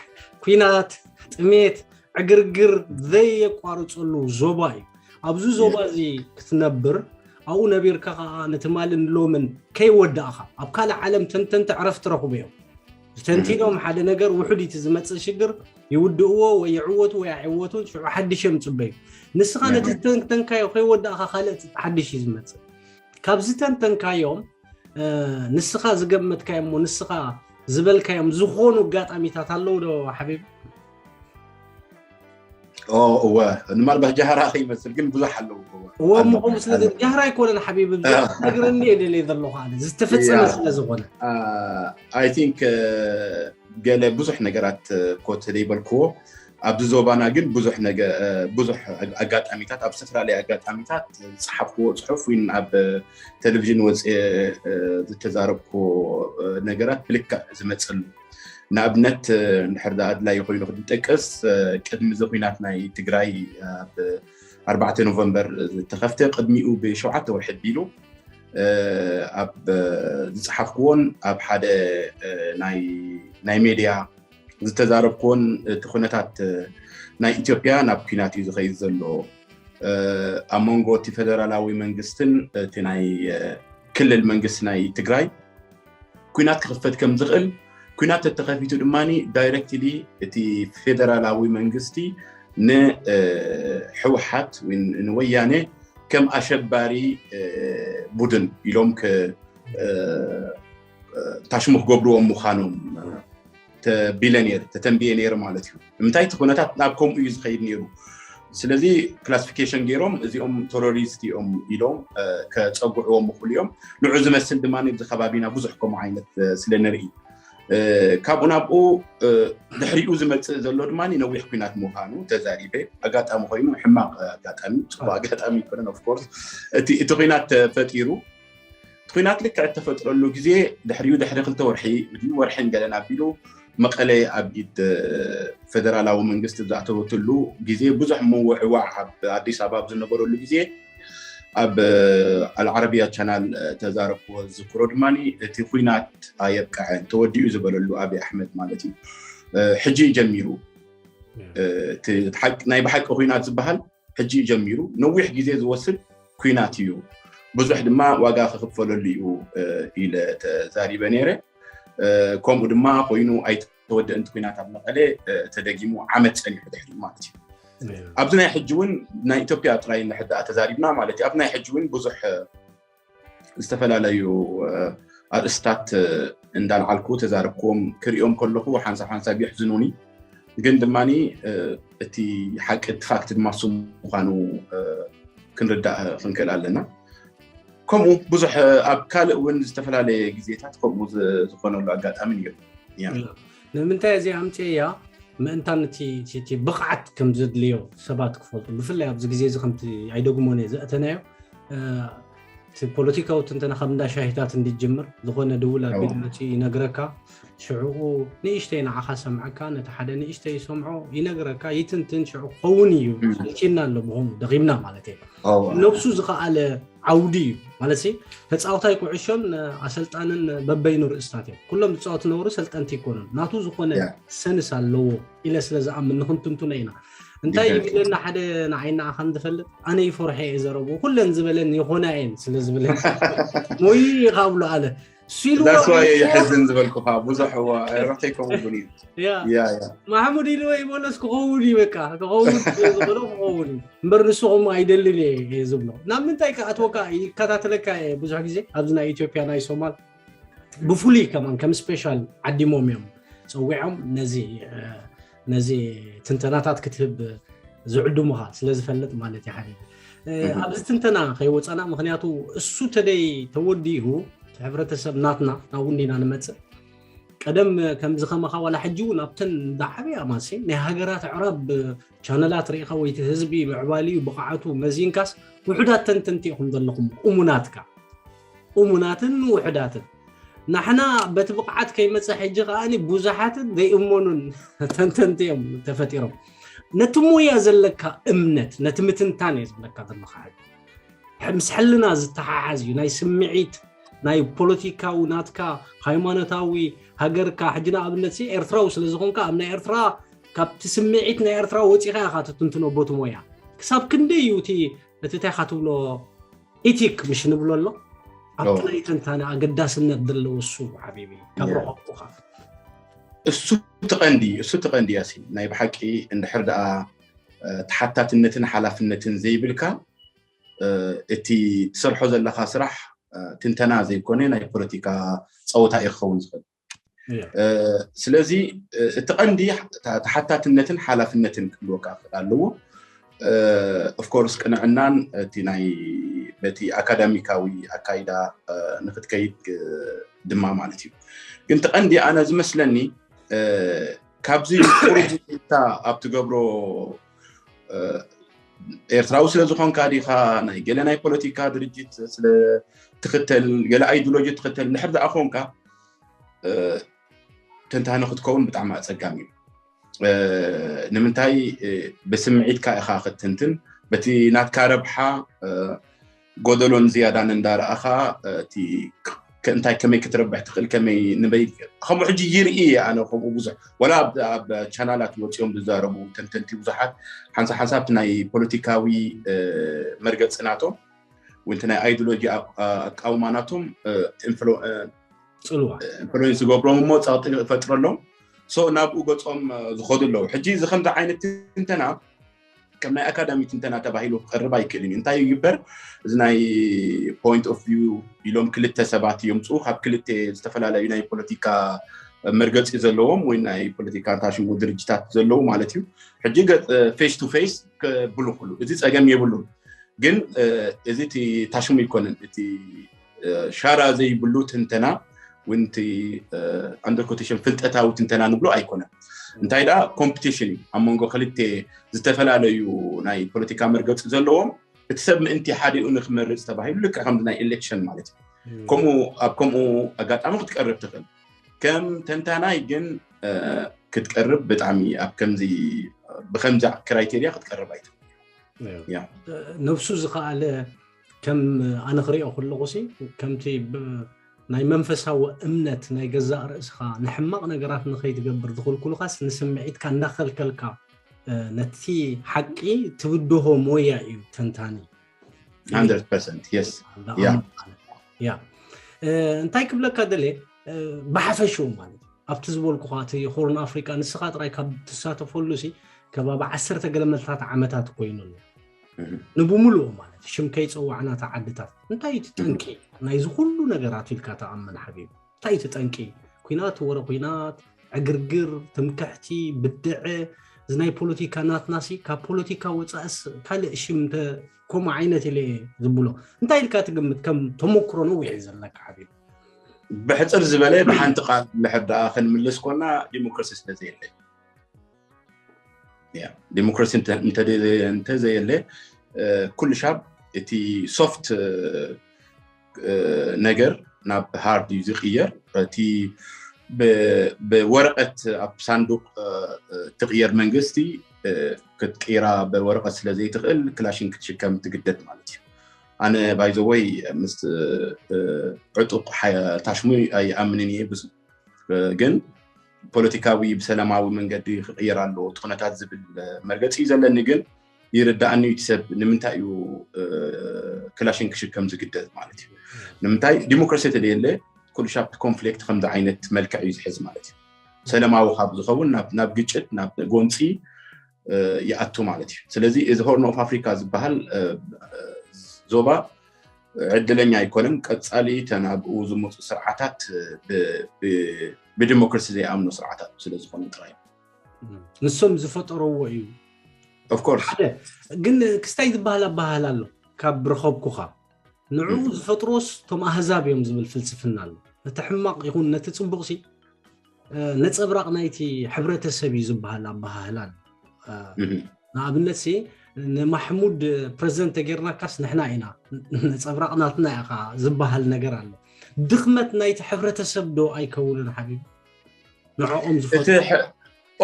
ኩናት፣ ጥሜት፣ ዕግርግር ዘየቋርፀሉ ዞባ እዩ። ኣብዚ ዞባ እዚ ክትነብር ኣብኡ ነቢርካ ከዓ ንትማልን ሎምን ከይወዳእኻ ኣብ ካልእ ዓለም ተንተንቲ ዕረፍቲ ረኽቡ እዮም። ዝተንቲኖም ሓደ ነገር ውሑድ እቲ ዝመፅእ ሽግር ይውድእዎ ወይ ይዕወቱ ወይ ኣይዕወቱን ሽዑ ሓድሽ እዮም ፅበዩ። ንስኻ ነቲ ዝተንተንካዮ ከይወዳእኻ ካልእ ሓድሽ እዩ ዝመፅእ። ካብ ዝተንተንካዮም ንስኻ ዝገመትካዮም እሞ ንስኻ ዝበልካዮም ዝኾኑ ኣጋጣሚታት ኣለዉ ዶ ሓቢብ? እወ፣ ንማልባት ጃህራ ከይመስል ግን ብዙሕ ኣለዉ። እወ ምኹም ስለ ጃህራ ኣይኮነን ሓቢብ፣ ነግረኒ እየ ደልየ ዘለኹ ኣነ ዝተፈፀመ ስለ ዝኾነ። I think ገለ ብዙሕ ነገራት ኮት ዘይበልክዎ ኣብዚ ዞባና ግን ብዙሕ ኣጋጣሚታት ኣብ ዝተፈላለየ ኣጋጣሚታት ዝፀሓፍክዎ ፅሑፍ ወይ ኣብ ቴሌቪዥን ወፅየ ዝተዛረብክዎ ነገራት ብልክዕ ዝመፅሉ። ንኣብነት እንድሕር ኣድላይ ኮይኑ ክንጠቅስ ቅድሚ እዚ ኩናት ናይ ትግራይ ኣብ ኣርባዕተ ኖቨምበር ዝተኸፍተ ቅድሚኡ ብሸውዓተ ወርሒ ኣቢሉ ኣብ ዝፀሓፍክዎን ኣብ ሓደ ናይ ሜድያ ዝተዛረብክዎን እቲ ኩነታት ናይ ኢትዮጵያ ናብ ኩናት እዩ ዝኸይድ ዘሎ። ኣብ መንጎ እቲ ፌደራላዊ መንግስትን እቲ ናይ ክልል መንግስቲ ናይ ትግራይ ኩናት ክኽፈት ከም ዝኽእል፣ ኩናት ተተኸፊቱ ድማ ዳይረክትሊ እቲ ፌደራላዊ መንግስቲ ንህወሓት ንወያነ ከም ኣሸባሪ ቡድን ኢሎም ታሽሙ ክገብርዎም ምዃኖም ተቢለ ነይሩ፣ ተተንብየ ነይሩ ማለት እዩ። ንምንታይ እቲ ኩነታት ናብ ከምኡ እዩ ዝኸይድ ነይሩ። ስለዚ ክላሲፊኬሽን ገይሮም እዚኦም ቴሮሪስት እዮም ኢሎም ከፀጉዕዎም ምኽእሉ እዮም። ንዑ ዝመስል ድማ ኣብዚ ከባቢና ብዙሕ ከምኡ ዓይነት ስለ ንርኢ ካብኡ ናብኡ ድሕሪኡ ዝመፅእ ዘሎ ድማ ነዊሕ ኩናት ምዃኑ ተዛሪበ። ኣጋጣሚ ኮይኑ ሕማቕ ኣጋጣሚ፣ ፅቡቅ ኣጋጣሚ ይኮነን ኦፍኮርስ እቲ ኩናት ተፈጢሩ። እቲ ኩናት ልክዕ እተፈጥረሉ ግዜ ድሕሪኡ ድሕሪ ክልተ ወርሒ ድዩ ወርሕን ገለን ኣቢሉ መቐለ ኣብ ኢድ ፌደራላዊ መንግስቲ ብዝኣተወትሉ ግዜ ብዙሕ ምውዕዋዕ ኣብ ኣዲስ ኣበባ ኣብ ዝነበረሉ ግዜ ኣብ ኣልዓረብያ ቻናል ተዛረብክዎ ዝዝክሮ ድማ እቲ ኩናት ኣየብቅዐን ተወዲኡ ዝበለሉ ኣብይ ኣሕመድ ማለት እዩ። ሕጂ ጀሚሩ ናይ ብሓቂ ኩናት ዝበሃል ሕጂ ጀሚሩ ነዊሕ ግዜ ዝወስድ ኩናት እዩ፣ ብዙሕ ድማ ዋጋ ክኽፈለሉ እዩ ኢለ ተዛሪበ ነይረ። ከምኡ ድማ ኮይኑ ኣይተወደእን እቲ ኩናት ኣብ መቐለ ተደጊሙ ዓመት ፀኒሑ ድሕሪኡ ማለት እዩ። ኣብዚ ናይ ሕጂ እውን ናይ ኢትዮጵያ ጥራይ እንድሕር ደኣ ተዛሪብና ማለት እዩ ኣብ ናይ ሕጂ እውን ብዙሕ ዝተፈላለዩ ኣርእስታት እንዳልዓልኩ ተዛረብክዎም ክሪኦም ከለኹ ሓንሳብ ሓንሳብ የሕዝኑኒ። ግን ድማ እቲ ሓቂ እቲ ፋክት ድማ እሱ ምዃኑ ክንርዳእ ክንክእል ኣለና። ከምኡ ብዙሕ ኣብ ካልእ እውን ዝተፈላለየ ግዜታት ከምኡ ዝኾነሉ ኣጋጣሚ ነይሩ። ንምንታይ እዚ ኣምፅኤያ ምእንታን እቲ ብቕዓት ከም ዘድልዮ ሰባት ክፈልጡ፣ ብፍላይ ኣብዚ ግዜ እዚ ከምቲ ኣይደግሞን እየ ዘእተናዮ እቲ ፖለቲካዊ ትንተና ካብ እንዳ ሻሂታት እንዲጀምር ዝኾነ ድውል ኣቢሉ መፂኡ ይነግረካ። ሽዕኡ ንእሽተይ ንዓኻ ሰምዐካ፣ ነቲ ሓደ ንእሽተይ ይሰምዖ ይነግረካ ይትንትን። ሽዑ ክኸውን እዩ ሰልችና ኣሎ ብኸምኡ ደኺምና ማለት እየ። ነብሱ ዝኸኣለ ዓውዲ እዩ ማለት ተፃውታይ ኩዕሾን ኣሰልጣንን በበይኑ ርእስታት እዮም። ኩሎም ዝፃወቱ ነበሩ ሰልጠንቲ ይኮኑን ናቱ ዝኾነ ሰንስ ኣለዎ ኢለ ስለ ዝኣምን ንክንትንቱነ ኢና። እንታይ ይብለና ሓደ ንዓይ ንዓኻን ዝፈልጥ ኣነ ይፈርሖ እየ ዘረብኡ ኩለን ዝበለን ይኾና እየን ስለ ዝብለን ሞይ ይኻብሉ ኣለ ሲሉ ዳስዋይ ይሕዝን ዝበልኩኻ ብዙሕ ረብተይ ከምኡ እውን እዩ። ያ ያ ያ ማሕሙድ ኢልዎ ይበሎስ ክኸውን እዩ በቃ ክኸውን ዝኽእሎ ክኸውን እዩ እምበር ንሱ ከምኡ ኣይደልን እየ ዝብሎ። ናብ ምንታይ ክኣትወካ ይከታተለካ እየ ብዙሕ ግዜ ኣብዚ ናይ ኢትዮጵያ ናይ ሶማል ብፍሉይ ከማን ከም ስፔሻል ዓዲሞም እዮም ፀዊዖም ነዚ ነዚ ትንተናታት ክትህብ ዝዕድሙኻ ስለ ዝፈልጥ ማለት እዩ ሓቢቢ። ኣብዚ ትንተና ከይወፃና ምክንያቱ እሱ ተደይ ተወዲኡ እቲ ሕብረተሰብ ናትና ናብኡ እንዲና ንመፅእ። ቀደም ከምዚ ከማኻ ዋላ ሕጂ እውን ኣብተን ዝዓበያ ማሲ ናይ ሃገራት ኣዕራብ ቻነላት ርኢኻ ወይ እቲ ህዝቢ ምዕባሊኡ ብቕዓቱ መዚንካስ ውሑዳት ተንተንቲ ኢኹም ዘለኹም እሙናትካ እሙናትን ውሑዳትን። ናሕና በቲ ብቕዓት ከይመፀ ሕጂ ከኣ ብዙሓትን ዘይእመኑን ተንተንቲ እዮም ተፈጢሮም። ነቲ ሞያ ዘለካ እምነት ነቲ ምትንታን እየ ዝብለካ ዘለካ ሕጂ ምስ ሕልና ዝተሓሓዝ እዩ ናይ ስምዒት ናይ ፖለቲካዊ ናትካ ሃይማኖታዊ ሃገርካ ሕጂ ንኣብነት ሲ ኤርትራዊ ስለ ዝኾንካ ኣብ ናይ ኤርትራ ካብቲ ስምዒት ናይ ኤርትራ ወፂኻ ኢኻ ትትንትኖ ቦቲ ሞያ ክሳብ ክንደይ እዩ እቲ እቲ እንታይ ኢኻ ትብሎ ኢቲክ ምሽ ንብሎ ኣሎ ኣብቲ ናይ ተንታነ ኣገዳስነት ዘለዎ እሱ ሓቢቢ ካብ ረኸብኩኻ እሱ ትቐንዲ እሱ ትቐንዲ ያሲን ናይ ብሓቂ እንድሕር ደኣ ተሓታትነትን ሓላፍነትን ዘይብልካ እቲ ትሰርሖ ዘለካ ስራሕ ትንተና ዘይኮነ ናይ ፖለቲካ ፀወታ እዩ ክኸውን ዝኽእል ስለዚ እቲ ቀንዲ ተሓታትነትን ሓላፍነትን ክህልወካ ክእል ኣለዎ ኦፍኮርስ ቅንዕናን እቲ ናይ በቲ ኣካዳሚካዊ ኣካይዳ ንክትከይድ ድማ ማለት እዩ ግን ተቐንዲ ኣነ ዝመስለኒ ካብዚ ቁሩብ ዝታ ኣብ ትገብሮ ኤርትራዊ ስለ ዝኾንካ ዲኻ ናይ ገለ ናይ ፖለቲካ ድርጅት ስለ ትኽተል ገለ ኣይዲሎጂ ትኽተል እንድሕር ደኣ ኾንካ ተንታኒ ክትከውን ብጣዕሚ ኣፀጋሚ እዩ ንምንታይ ብስምዒትካ ኢኻ ክትትንትን በቲ ናትካ ረብሓ ጎደሎን ዝያዳን እንዳረኣኻ እቲ እንታይ ከመይ ክትረብሕ ትኽእል ከመይ ንበይ ከምኡ ሕጂ ይርኢ ኣነ ከምኡ ብዙሕ ወላ ኣብ ቻናላት ወፂኦም ዝዛረቡ ተንተንቲ ብዙሓት ሓንሳ ሓንሳብ ናይ ፖለቲካዊ መርገፂ ናቶም ወይ ናይ ኣይዲሎጂ ኣቃውማ ናቶም ፅልዋ ኢንፍሉዌንስ ዝገብሮም እሞ ፀቕጢ ይፈጥረሎም ሶ ናብኡ ገፆም ዝኸዱ ኣለዉ ሕጂ እዚ ከምዚ ዓይነት ትንተና ከም ናይ ኣካዳሚ ትንተና ተባሂሉ ክቐርብ ኣይክእልን እዩ እንታይ ይግበር እዚ ናይ point of view ኢሎም ክልተ ሰባት የምፅኡ ካብ ክልተ ዝተፈላለዩ ናይ ፖለቲካ መርገፂ ዘለዎም ወይ ናይ ፖለቲካ ታሽሙ ድርጅታት ዘለዉ ማለት እዩ ሕጂ face to face ክብሉ ክሉ እዚ ፀገም የብሉን ግን እዚ እቲ ታሽሙ ይኮንን እቲ ሻራ ዘይብሉ ትንተና ወንቲ under quotation ፍልጠታዊ ትንተና ንብሎ ኣይኮነን እንታይ ደኣ ኮምፒቲሽን እዩ ኣብ መንጎ ክልተ ዝተፈላለዩ ናይ ፖለቲካ መርገፂ ዘለዎም እቲ ሰብ ምእንቲ ሓዲኡ ንክመርፅ ተባሂሉ ልክዕ ከምዚ ናይ ኤሌክሽን ማለት እዩ ከምኡ ኣብ ከምኡ ኣጋጣሚ ክትቀርብ ትኽእል ከም ተንታናይ ግን ክትቀርብ ብጣዕሚ ኣብ ከምዚ ብከምዚ ክራይቴሪያ ክትቀርብ ኣይትኽእል ነብሱ ዝኸኣለ ከም ኣነ ክሪኦ ከለኹ ሲ ከምቲ ናይ መንፈሳዊ እምነት ናይ ገዛእ ርእስኻ ንሕማቕ ነገራት ንኸይትገብር ዝኽልኩልኻስ ንስምዒትካ እንዳኸልከልካ ነቲ ሓቂ ትብድሆ ሞያ እዩ ተንታኒ yes ያ እንታይ ክብለካ ደለ ብሓፈሽኡ ማለት ኣብቲ ዝበልኩኻ እቲ ሆርን ኣፍሪቃ ንስኻ ጥራይ ካብ ትሳተፈሉ ሲ ከባቢ ዓሰርተ ገለመልታት ዓመታት ኮይኑ ኣሎ ንብምሉኡ ማለት ሽም ከይፀዋዕና እታ ዓድታት እንታይ እዩ ትጠንቂ ናይዚ ኩሉ ነገራት ኢልካ ተኣምን ሓቢብ እንታይ እዩ ትጠንቂ ኩናት ወረ ኩናት ዕግርግር ትምክሕቲ ብድዐ እዚ ናይ ፖለቲካ ናትናሲ ካብ ፖለቲካ ወፃእስ ካልእ ሽም ከምኡ ዓይነት ኢለ ዝብሎ እንታይ ኢልካ ትግምት ከም ተመክሮ ነዊሕ እዩ ዘለካ ሓቢብ ብሕፅር ዝበለ ብሓንቲ ቃል እንድሕር ደኣ ክንምልስ ኮና ዲሞክራሲ ስለዘየለ ዲሞክራሲ እንተዘየለ ኩሉ ሻብ እቲ ሶፍት ነገር ናብ ሃርድ እዩ ዝቅየር እቲ ብወረቀት ኣብ ሳንዱቅ ትቅየር መንግስቲ ክትቅይራ ብወረቀት ስለ ዘይትኽእል ክላሽን ክትሽከም ትግደድ ማለት እዩ ኣነ ባይዘወይ ምስ ዕጡቅ ታሽሙ ኣይኣምንን እየ ብዙ ግን ፖለቲካዊ ብሰላማዊ መንገዲ ክቅየር ኣለዎ እቲ ኩነታት ዝብል መርገፂ እዩ ዘለኒ ግን ይርዳእኒ እቲ ሰብ ንምንታይ እዩ ክላሽን ክሽከም ዝግደድ ማለት እዩ ንምንታይ ዲሞክራሲ ተደየለ ኩሉ ሻፕ ኮንፍሊክት ከምዚ ዓይነት መልክዕ እዩ ዝሕዝ ማለት እዩ ሰላማዊ ካብ ዝኸውን ናብ ግጭት ናብ ጎንፂ ይኣቱ ማለት እዩ ስለዚ እዚ ሆርን ኦፍ ኣፍሪካ ዝበሃል ዞባ ዕድለኛ ኣይኮነን ቀፃሊ ተናብኡ ዝመፁ ስርዓታት ብዲሞክራሲ ዘይኣምኑ ስርዓታት ስለ ዝኾኑ ጥራይ ንሶም ዝፈጠረዎ እዩ ኦፍኮርስ ግን ክስታይ ዝበሃል ኣባሃል ኣሎ ካብ ረኸብኩኻ ንዕኡ ዝፈጥሮስ እቶም ኣህዛብ እዮም ዝብል ፍልስፍና ኣሎ ነቲ ሕማቕ ይኹን ነቲ ፅቡቕ ሲ ነፀብራቕ ናይቲ ሕብረተሰብ እዩ ዝበሃል ኣባሃህላን ንኣብነት ሲ ንማሕሙድ ፕረዚደንት ተጌርናካስ ንሕና ኢና ነፀብራቕ ናትና ኢኻ ዝበሃል ነገር ኣሎ ድኽመት ናይቲ ሕብረተሰብ ዶ ኣይከውንን ሓቢብ ንዕኦም ዝፈ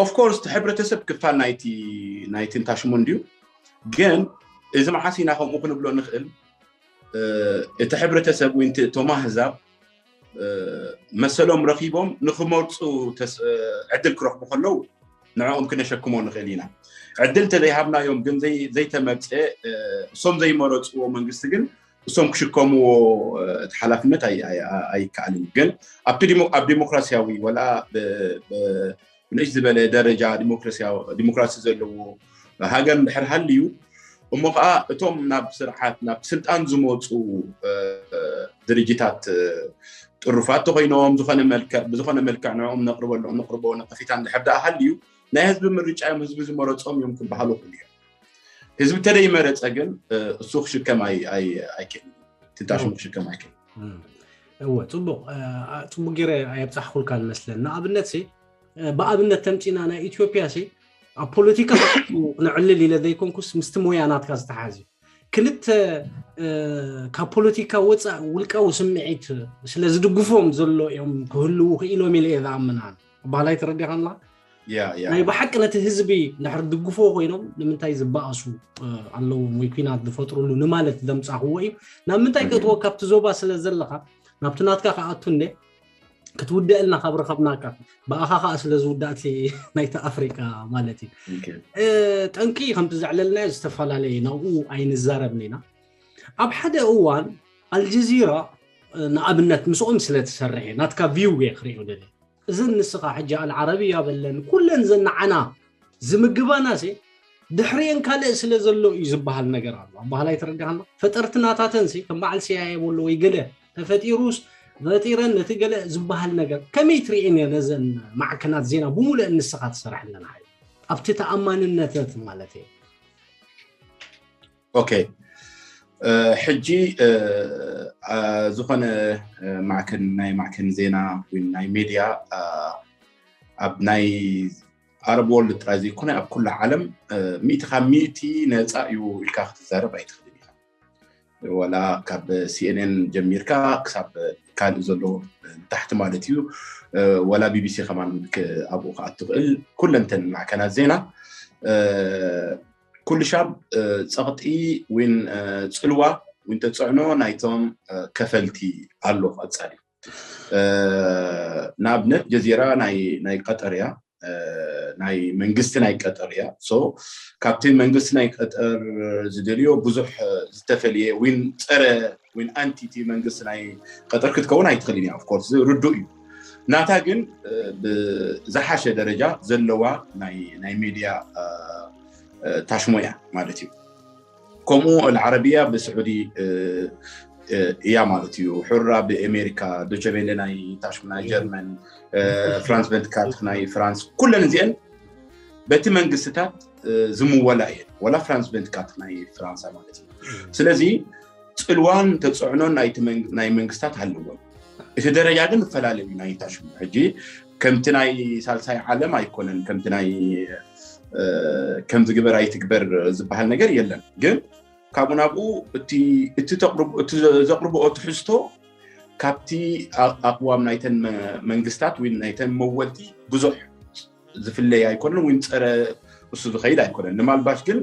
ኦፍኮርስ እቲ ሕብረተሰብ ክፋል ናይቲ ናይቲ እንታሽሙ እንድዩ ግን እዚ መዓስ ኢና ከምኡ ክንብሎ ንኽእል እቲ ሕብረተሰብ ወይ እቶም ኣህዛብ መሰሎም ረኺቦም ንክመርፁ ዕድል ክረኽቡ ከለዉ ንዕኦም ክነሸክሞ ንኽእል ኢና። ዕድል ተዘይሃብናዮም ግን ዘይተመርፀ እሶም ዘይመረፅዎ መንግስቲ ግን እሶም ክሽከምዎ እቲ ሓላፍነት ኣይከኣልን። ግን ኣብቲ ኣብ ዲሞክራሲያዊ ወላ ንእሽ ዝበለ ደረጃ ዲሞክራሲ ዘለዎ ሃገር እንድሕር ሃልዩ እሞ ከዓ እቶም ናብ ስርዓት ናብ ስልጣን ዝመፁ ድርጅታት ጥሩፋት ተኮይኖም ብዝኮነ መልክዕ ንዕኦም ነቅርበሎም ነቅርቦ ነቀፊታ እንድሕር ደኣ ሃልዩ ናይ ህዝቢ ምርጫ እዮም ህዝቢ ዝመረፆም እዮም ክበሃሉ ክሉ እዮም። ህዝቢ ተደይመረፀ ግን እሱ ክሽከም ኣይክእል ትንታሽሙ ክሽከም ኣይክእል። እወ ፅቡቅ ፅቡቅ ገይረ ኣየብፃሕኩልካ ንመስለን ንኣብነት ብኣብነት ተምፂና ናይ ኢትዮጵያ ሲ ኣብ ፖለቲካ ንዕልል ኢለ ዘይኮንኩስ ምስቲ ሞያ ናትካ ዝተሓዝ እዩ። ክልተ ካብ ፖለቲካ ወፃእ ውልቃዊ ስምዒት ስለ ዝድግፎም ዘሎ እዮም ክህልዉ ክኢሎም ኢለ እየ ዝኣምናን ባህላይ ተረዲኻንላ ናይ ብሓቂ ነቲ ህዝቢ ድሕር ድግፎ ኮይኖም ንምንታይ ዝበኣሱ ኣለዎም ወይ ኩናት ዝፈጥሩሉ ንማለት ዘምፃኽዎ እዩ። ናብ ምንታይ ክእትዎ ካብቲ ዞባ ስለ ዘለካ ናብቲ ናትካ ክኣቱ እንደ ክትውደአልና ካብ ረኸብናካ ብኣኻ ከዓ ስለ ዝውዳእቲ ናይቲ ኣፍሪቃ ማለት እዩ። ጠንቂ ከምቲ ዘዕለልናዮ ዝተፈላለየ ናብኡ ኣይንዛረብን ኢና። ኣብ ሓደ እዋን ኣልጀዚራ ንኣብነት ምስኦም ስለ ትሰርሕ ናትካ ቪው ክሪኦ ደለ እዘን ንስኻ ሕጂ ኣልዓረብያ በለን ኩለን ዘናዓና ዝምግባና ሴ ድሕሪኤን ካልእ ስለ ዘሎ እዩ ዝበሃል ነገር ኣሎ። ኣባህላይ ተረዲኻና ፈጠርቲ ናታተን ሲ ከም በዓል ሲያየ በሎ ወይ ገለ ተፈጢሩስ ፈጢረን ነቲ ገለ ዝበሃል ነገር ከመይ ትርእን እየ ነዘን ማዕከናት ዜና ብሙሉእ ንስኻ ትሰርሐለን ሓይ ኣብቲ ተኣማንነተት ማለት እየ። ኦኬ ሕጂ ዝኾነ ማዕከን ናይ ማዕከን ዜና ወይ ናይ ሜድያ ኣብ ናይ ኣረብ ወርልድ ጥራይ ዘይኮነ ኣብ ኩሉ ዓለም ሚእቲ ካብ ሚእቲ ነፃ እዩ ኢልካ ክትዛረብ ኣይትኽእልን ኢኻ። ዋላ ካብ ሲኤንኤን ጀሚርካ ክሳብ ካልእ ዘሎ ታሕቲ ማለት እዩ። ዋላ ቢቢሲ ከማን ኣብኡ ከኣ ትኽእል ኩለንተን ማዕከናት ዜና ኩሉ ሻብ ፀቕጢ ዊን ፅልዋ ዊን ተፅዕኖ ናይቶም ከፈልቲ ኣሎ ቀፃሊ ንኣብነት ጀዚራ ናይ ቀጠር እያ ናይ መንግስቲ ናይ ቀጠር እያ። ካብቲ መንግስቲ ናይ ቀጠር ዝደልዮ ብዙሕ ዝተፈልየ ዊን ፀረ ዊን ኣንቲ እቲ መንግስቲ ናይ ቀጠር ክትከውን ኣይትኽእልን እያ። ኦፍኮርስ ርዱእ እዩ። ናታ ግን ብዝሓሸ ደረጃ ዘለዋ ናይ ሜድያ ታሽሞ እያ ማለት እዩ። ከምኡ ኣልዓረብያ ብስዑዲ እያ ማለት እዩ። ሑራ ብኣሜሪካ፣ ዶቸቤለ ናይ ታሽሙ ናይ ጀርመን፣ ፍራንስ ቨንትካት ናይ ፍራንስ ኩለን እዚአን በቲ መንግስትታት ዝምወላ እየን። ወላ ፍራንስ ቨንትካት ናይ ፍራንሳ ማለት እዩ። ስለዚ ፅልዋን ተፅዕኖን ናይ መንግስታት ኣለዎም። እቲ ደረጃ ግን ይፈላለ እዩ። ናይ ታሽሙ ሕጂ ከምቲ ናይ ሳልሳይ ዓለም ኣይኮነን፣ ከምቲ ናይ ከምዚ ግበር ኣይትግበር ዝበሃል ነገር የለን። ግን ካብኡ ናብኡ እቲ ዘቕርብኦ ትሕዝቶ ካብቲ ኣቕዋም ናይተን መንግስታት ወይ ናይተን መወልቲ ብዙሕ ዝፍለይ ኣይኮነን ወይ ፀረ እሱ ዝኸይድ ኣይኮነን። ንማልባሽ ግን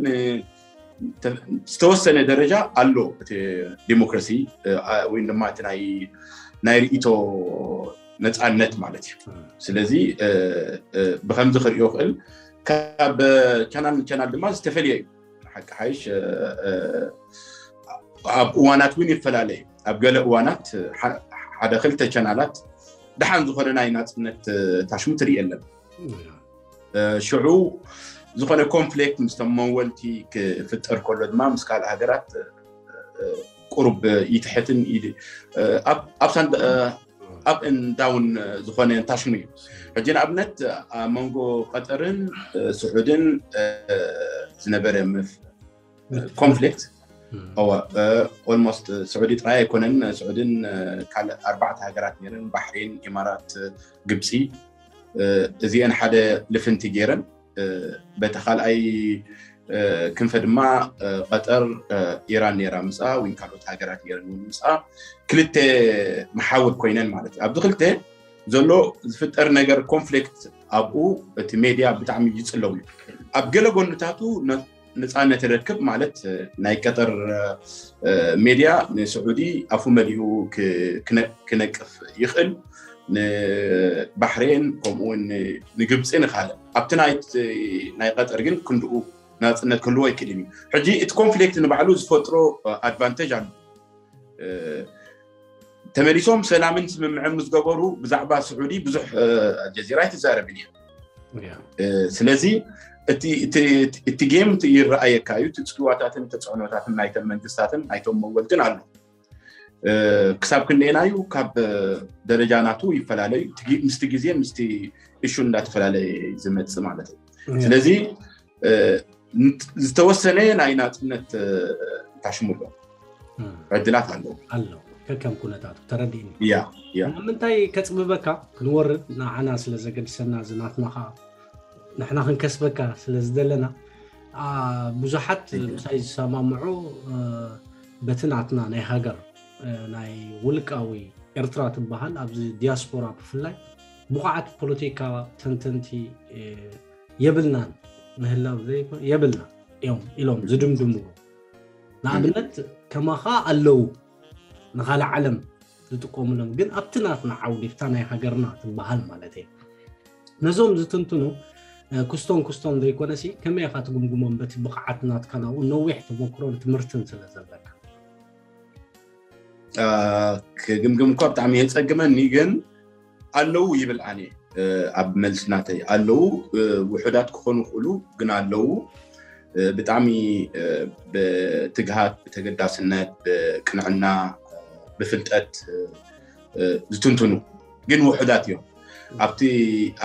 ዝተወሰነ ደረጃ ኣሎ እቲ ዲሞክራሲ ወይ ድማ እቲ ናይ ርእቶ ነፃነት ማለት እዩ። ስለዚ ብከምዚ ክሪኦ ክእል ካብ ቻናል ንቻናል ድማ ዝተፈልየ እዩ። ሓቂ ሓይሽ ኣብ እዋናት እውን ይፈላለ እዩ። ኣብ ገለ እዋናት ሓደ ክልተ ቻናላት ደሓን ዝኾነ ናይ ናፅነት ታሽሙ ትርኢ የለን። ሽዑ ዝኾነ ኮንፍሊክት ምስቶም መወልቲ ክፍጠር ከሎ ድማ ምስ ካልእ ሃገራት ቁሩብ ይትሕትን ኣብ ሳንድ ኣብ እንዳውን ዝኾነ ታሽሙ እዩ። ሕጂ ንኣብነት ኣብ መንጎ ቀጠርን ስዑድን ዝነበረ ኮንፍሊክት ኦልሞስት ስዑዲ ጥራይ ኣይኮነን። ስዑድን ካልእ ኣርባዕተ ሃገራት ነይረን፣ ባሕሬን፣ ኢማራት፣ ግብፂ እዚአን ሓደ ልፍንቲ ገይረን በቲ ካልኣይ ክንፈ ድማ ቀጠር ኢራን ነይራ ምፃ ወይ ካልኦት ሃገራት ነይረን እውን ምፃ ክልተ መሓውር ኮይነን ማለት እዩ። ኣብዚ ክልተ ዘሎ ዝፍጠር ነገር ኮንፍሊክት ኣብኡ እቲ ሜድያ ብጣዕሚ ይፅለው እዩ። ኣብ ገለ ጎንታቱ ነፃነት ይረክብ ማለት ናይ ቀጠር ሜድያ ንስዑዲ ኣፉ መሊኡ ክነቅፍ ይኽእል፣ ንባሕሬን ከምኡውን ንግብፂ ንካልእ። ኣብቲ ናይ ቀጠር ግን ክንድኡ ናፅነት ክህልዎ ኣይክእልን እዩ። ሕጂ እቲ ኮንፍሊክት ንባዕሉ ዝፈጥሮ ኣድቫንቴጅ ኣሎ። ተመሊሶም ሰላምን ስምምዕን ምስ ገበሩ ብዛዕባ ስዑዲ ብዙሕ ኣልጀዚራ ኣይትዛረብን እያ። ስለዚ እቲ ጌም ይረኣየካ እዩ። እቲ ፅልዋታትን ተፅዕኖታትን ናይተን መንግስታትን ናይቶም መወልትን ኣሎ። ክሳብ ክንደየናዩ ካብ ደረጃ ናቱ ይፈላለዩ ምስቲ ግዜ ምስቲ እሹ እንዳተፈላለየ ዝመፅእ ማለት እዩ። ስለዚ ዝተወሰነ ናይ ናፅነት ታሽሙሎ ዕድላት ኣለዉ ኣሎ ከከም ኩነታቱ ተረዲእኒ። ያ ያ ምንታይ ከፅብበካ ክንወርድ ንዓና ስለ ዘገድሰና ዝናትና ከዓ ንሕና ክንከስበካ ስለ ዝደለና ብዙሓት ምሳይ ዝሰማምዑ በቲ ናትና ናይ ሃገር ናይ ውልቃዊ ኤርትራ ትበሃል ኣብዚ ዲያስፖራ ብፍላይ ብቑዓት ፖለቲካ ተንተንቲ የብልናን ምህላው ዘይኮን የብልና እዮም ኢሎም ዝድምድምዎ። ንኣብነት ከማኻ ኣለዉ ንኻልእ ዓለም ዝጥቀሙሎም ግን ኣብቲ ናትና ዓውዲ ብታ ናይ ሃገርና ትበሃል ማለት እየ። ነዞም ዝትንትኑ ኩስቶን ኩስቶን ዘይኮነሲ ከመይ ኢኻ ትግምግሞም በቲ ብቕዓት ናትካ ናብኡ ነዊሕ ተመክሮን ትምህርትን ስለ ዘለካ? ክግምግም እኳ ብጣዕሚ የፀግመኒ ግን ኣለዉ ይብል ኣነ ኣብ መልሲ ናተይ ኣለዉ ውሑዳት ክኾኑ ይኽእሉ ግን ኣለዉ ብጣዕሚ ብትግሃት ብተገዳስነት ብቅንዕና ብፍልጠት ዝትንትኑ ግን ውሑዳት እዮም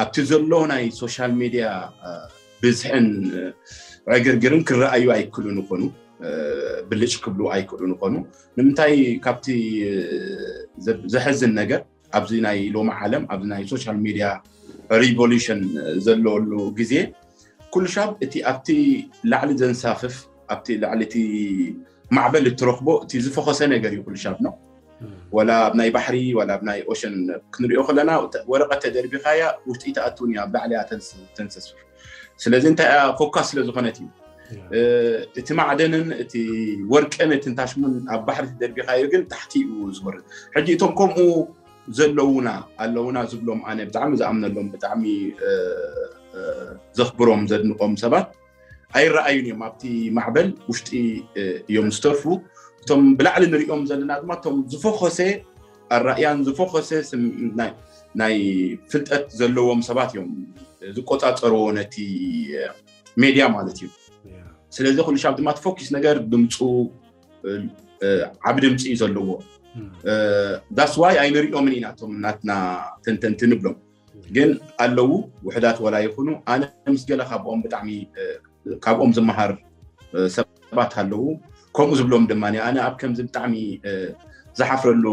ኣብቲ ዘሎ ናይ ሶሻል ሚድያ ብዝሕን ዕግርግርን ክረኣዩ ኣይክእሉን ይኾኑ ብልጭ ክብሉ ኣይክእሉን ይኾኑ ንምንታይ ካብቲ ዘሕዝን ነገር ኣብዚ ናይ ሎሚ ዓለም ኣብዚ ናይ ሶሻል ሚድያ ሪቮሉሽን ዘለሉ ግዜ ኩሉ ሻብ እቲ ኣብቲ ላዕሊ ዘንሳፍፍ ኣብቲ ላዕሊ እቲ ማዕበል እትረኽቦ እቲ ዝፈኸሰ ነገር እዩ ኩሉ ሻብ ነው ወላ ኣብ ናይ ባሕሪ ወላ ኣብ ናይ ኦሽን ክንሪኦ ከለና ወረቐት ተደርቢኻያ ውሽጢ ተኣትውን እያ ኣብ ላዕሊ ተንሰስፍ ስለዚ እንታይ ፎካስ ስለ ዝኾነት እዩ እቲ ማዕደንን እቲ ወርቅን እቲ ንታሽሙን ኣብ ባሕሪ ተደርቢኻዮ ግን ታሕቲ እዩ ዝወርድ ሕጂ እቶም ከምኡ ዘለውና ኣለውና ዝብሎም ኣነ ብጣዕሚ ዝኣምነሎም ብጣዕሚ ዘኽብሮም ዘድንቆም ሰባት ኣይረኣዩን እዮም ኣብቲ ማዕበል ውሽጢ እዮም ዝተርፉ እቶም ብላዕሊ ንሪኦም ዘለና ድማ እቶም ዝፈኾሰ ኣራእያን ዝፈኾሰ ናይ ፍልጠት ዘለዎም ሰባት እዮም ዝቆፃፀርዎ ነቲ ሜድያ ማለት እዩ ስለዚ ኩሉ ሻብ ድማ ትፎኪስ ነገር ድምፁ ዓብ ድምፂ እዩ ዘለዎ that's why ኣይንሪኦምን ኢና እቶም ናትና ተንተንቲ ንብሎም ግን ኣለዉ ውሕዳት ወላ ይኹኑ ኣነ ምስ ገለ ካብኦም ብጣዕሚ ካብኦም ዝመሃር ሰባት ኣለዉ ከምኡ ዝብሎም ድማ ኣነ ኣብ ከምዚ ብጣዕሚ ዝሓፍረሉ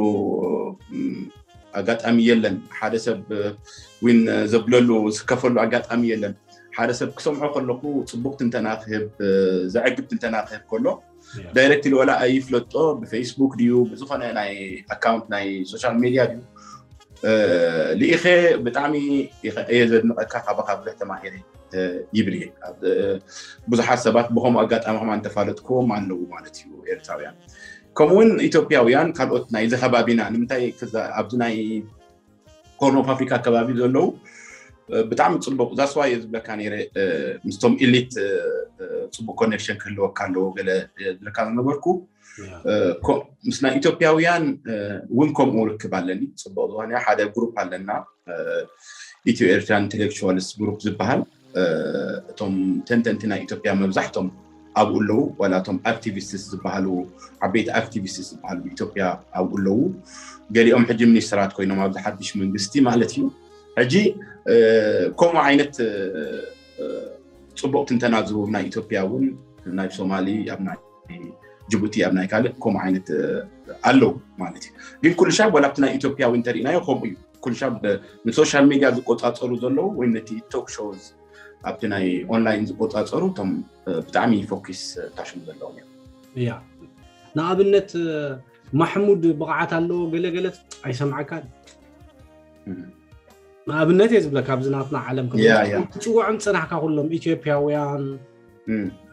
ኣጋጣሚ የለን ሓደ ሰብ ዊን ዘብለሉ ዝስከፈሉ ኣጋጣሚ የለን ሓደ ሰብ ክሰምዖ ከለኩ ፅቡቅ ትንተና ክህብ ዘዕግብ ትንተና ክህብ ከሎ ዳይረክትሊ ወላ ኣይፍለጦ ብፌስቡክ ድዩ ብዝኾነ ናይ ኣካውንት ናይ ሶሻል ሚድያ ድዩ ልኢኸ ብጣዕሚ እየ ዘድንቀካ ካባካ ብዙሕ ተማሂረ ይብል እየ ብዙሓት ሰባት ብከምኡ ኣጋጣሚ ከማ እንተፋለጥክዎም ኣለዉ ማለት እዩ ኤርትራውያን ከምኡውን ኢትዮጵያውያን ካልኦት ናይዚ ከባቢና ንምንታይ ኣብዚ ናይ ኮርን ኦፍ ኣፍሪካ ከባቢ ዘለዉ ብጣዕሚ ፅቡቅ ዛስዋ እየ ዝብለካ ነይረ ምስቶም ኢሊት ፅቡቅ ኮኔክሽን ክህልወካ ኣለዎ ገለ ዝብለካ ዝነበርኩ ምስ ናይ ኢትዮጵያውያን እውን ከምኡ ርክብ ኣለኒ ፅቡቅ ዝኾነ ሓደ ግሩፕ ኣለና ኢትዮ ኤርትራ ኢንቴሌክቹዋልስ ግሩፕ ዝበሃል እቶም ተንተንቲ ናይ ኢትዮጵያ መብዛሕቶም ኣብኡ ኣለዉ ዋላ እቶም ኣክቲቪስትስ ዝበሃሉ ዓበይቲ ኣክቲቪስትስ ዝበሃሉ ኢትዮጵያ ኣብኡ ኣለዉ ገሊኦም ሕጂ ሚኒስትራት ኮይኖም ኣብዚ ሓድሽ መንግስቲ ማለት እዩ ሕጂ ከምኡ ዓይነት ፅቡቅ ትንተና ዝህቡ ናይ ኢትዮጵያ እውን ናይ ሶማሊ ኣብ ናይ ጅቡቲ ኣብ ናይ ካልእ ከምኡ ዓይነት ኣለዉ ማለት እዩ ግን ኩሉ ሻብ ወላ ኣብቲ ናይ ኢትዮጵያ እውን እንተሪእናዮ ከምኡ እዩ ኩሉ ሻብ ንሶሻል ሚድያ ዝቆፃፀሩ ዘለዉ ወይ ነቲ ቶክ ሾውዝ ኣብቲ ናይ ኦንላይን ዝቆፃፀሩ እቶም ብጣዕሚ ፎኪስ ታሽሙ ዘለዎም እዮም ያ ንኣብነት ማሕሙድ ብቕዓት ኣለዎ ገለገለ ኣይሰምዓካን ንኣብነት እየ ዝብለካ ኣብዚ ናትና ዓለም ትፅውዖም ፅናሕካ ኩሎም ኢትዮጵያውያን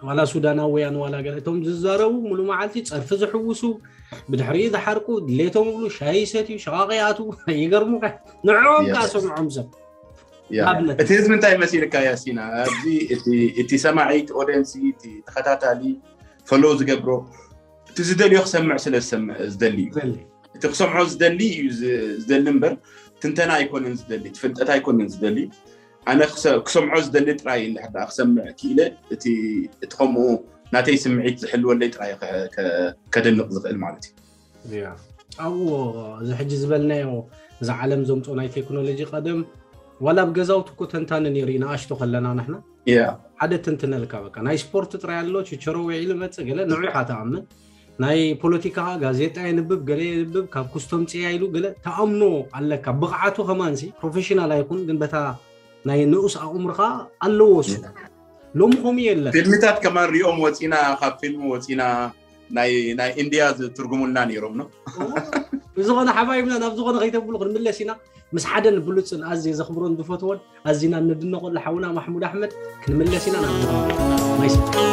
ዋላ ሱዳናውያን ዋላ ገለ እቶም ዝዛረቡ ሙሉ መዓልቲ ጸርፊ ዝሕውሱ፣ ብድሕሪኡ ዝሓርቁ፣ ድሌቶም ይብሉ፣ ሻሂ ይሰትዩ፣ ሸቓቕ ይኣትዉ። ይገርሙካ። ንዕኦም ከኣ ሰምዖም ሰብ። ንኣብነት። እቲ ህዝቢ እንታይ መሲልካ ያሲና? ኣብዚ እቲ ሰማዒ፣ እቲ ኦደንሲ፣ እቲ ተኸታታሊ፣ ፈሎው ዝገብሮ፣ እቲ ዝደልዮ ክሰምዕ ስለ ዝደሊ እዩ። እቲ ክሰምዖ ዝደሊ እዩ ዝደሊ እምበር ትንተና ኣይኮነን ዝደሊ፣ ፍልጠት ኣይኮነን ዝደሊ። ኣነ ክሰምዖ ዝደሊ ጥራይ እንድሕር ደኣ ክሰምዕ ክኢለ እቲ ከምኡ ናተይ ስምዒት ዝሕልወለይ ጥራይ ከደንቕ ዝኽእል ማለት እዩ። ኣብዎ እዚ ሕጂ ዝበልናዮ፣ እዚ ዓለም ዘምፅኦ ናይ ቴክኖሎጂ ቀደም ዋላ ኣብ ገዛውቲ እኮ ተንታኒ ነይሩ እዩ ንኣሽቶ ከለና ንሕና ሓደ ትንትነልካ በቃ ናይ ስፖርት ጥራይ ኣሎ ችቸሮ ውዒሉ መፅእ ገለ ንዑ ኢኻ ትኣምን። ናይ ፖለቲካ ጋዜጣ የንብብ ገለ የንብብ ካብ ኩስቶም ፅያ ኢሉ ገለ ተኣምኖ ኣለካ። ብቕዓቱ ከማንሲ ፕሮፌሽናል ኣይኩን ግን በታ ናይ ንኡስ ኣእምሮኻ ኣለዎ እሱ። ሎሚ ከምኡ የለን። ፊልምታት ከማን ሪኦም ወፂና፣ ካብ ፊልም ወፂና ናይ ናይ ኢንድያ ዝትርጉሙልና ነይሮም ነው። ብዝኾነ ሓባይብና ናብ ዝኾነ ከይተብሉ ክንምለስ ኢና። ምስ ሓደን ብሉፅን ኣዝየ ዘኽብሮን ዝፈትዎን ኣዚና እንድነቆሉ ሓውና ማሕሙድ ኣሕመድ ክንምለስ ኢና ናብ ዝኾነ ናይ